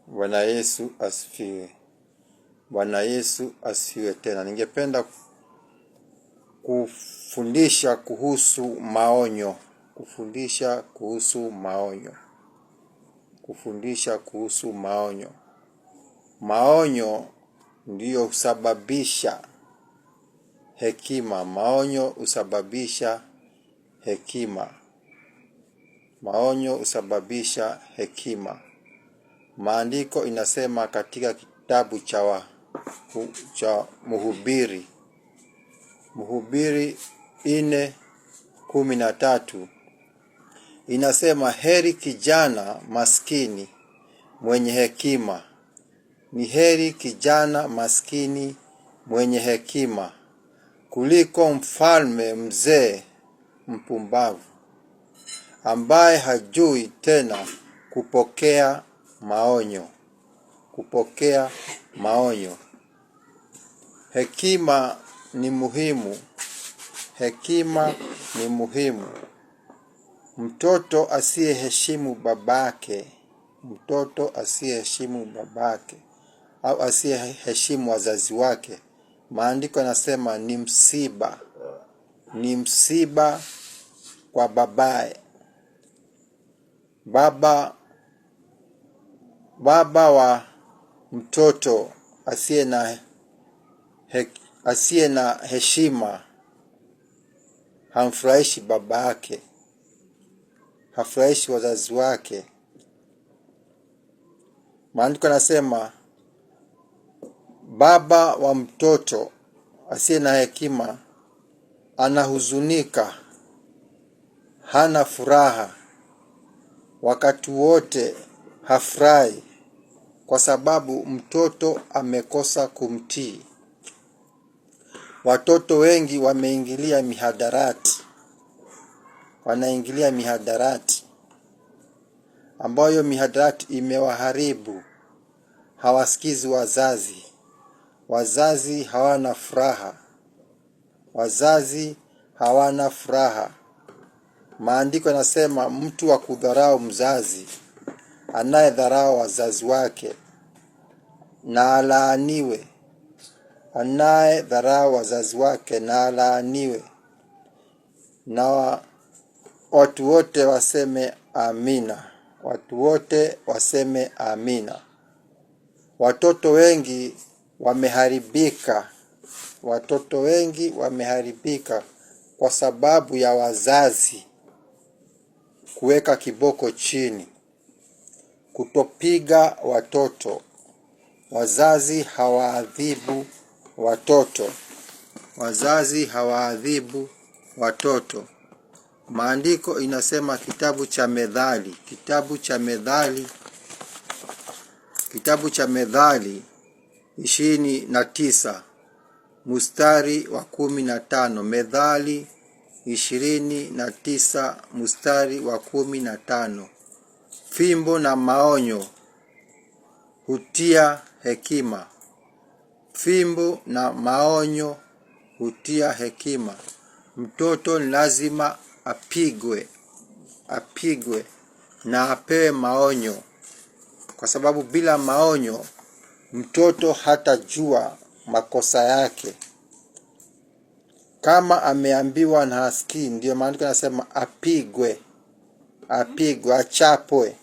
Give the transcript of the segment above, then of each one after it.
Bwana Yesu asifiwe. Bwana Yesu asifiwe tena. Ningependa kufundisha kuhusu maonyo, kufundisha kuhusu maonyo, kufundisha kuhusu maonyo. Maonyo ndiyo husababisha hekima. Maonyo husababisha hekima. Maonyo husababisha hekima. Maandiko inasema katika kitabu cha Mhubiri, Mhubiri 4:13 inasema, heri kijana maskini mwenye hekima, ni heri kijana maskini mwenye hekima kuliko mfalme mzee mpumbavu ambaye hajui tena kupokea maonyo, kupokea maonyo. Hekima ni muhimu, hekima ni muhimu. Mtoto asiyeheshimu babake, mtoto asiyeheshimu babake au asiyeheshimu wazazi wake, maandiko yanasema ni msiba, ni msiba kwa babaye. Baba baba wa mtoto asiye na heshima hamfurahishi baba yake, hafurahishi wazazi wake. Maandiko yanasema baba wa mtoto asiye na hekima anahuzunika, hana furaha wakati wote, hafurahi kwa sababu mtoto amekosa kumtii. Watoto wengi wameingilia mihadarati, wanaingilia mihadarati ambayo mihadarati imewaharibu. Hawasikizi wazazi, wazazi hawana furaha, wazazi hawana furaha. Maandiko yanasema mtu wa kudharau mzazi, anayedharau wazazi wake na alaaniwe, anayedharau wazazi wake na alaaniwe. Na watu wote waseme amina, watu wote waseme amina. Watoto wengi wameharibika, watoto wengi wameharibika kwa sababu ya wazazi kuweka kiboko chini, kutopiga watoto. Wazazi hawaadhibu watoto, wazazi hawaadhibu watoto. Maandiko inasema kitabu cha Methali, kitabu cha Methali, kitabu cha Methali 29 mstari wa 15. Methali 29 mstari wa 15. Fimbo na maonyo hutia hekima. Fimbo na maonyo hutia hekima. Mtoto ni lazima apigwe, apigwe na apewe maonyo, kwa sababu bila maonyo mtoto hatajua makosa yake. Kama ameambiwa na hasikii, ndio maandiko yanasema apigwe, apigwe, achapwe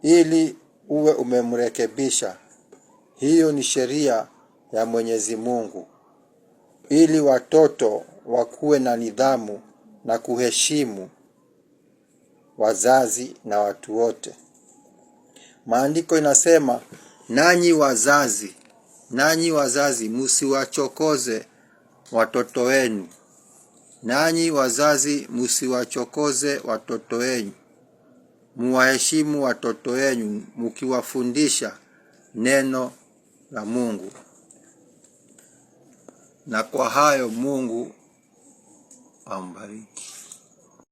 ili uwe umemrekebisha. Hiyo ni sheria ya Mwenyezi Mungu, ili watoto wakuwe na nidhamu na kuheshimu wazazi na watu wote. Maandiko inasema, nanyi wazazi, nanyi wazazi msiwachokoze watoto wenu, nanyi wazazi msiwachokoze watoto wenu, muwaheshimu watoto wenu mkiwafundisha neno la Mungu. Na kwa hayo Mungu ambariki.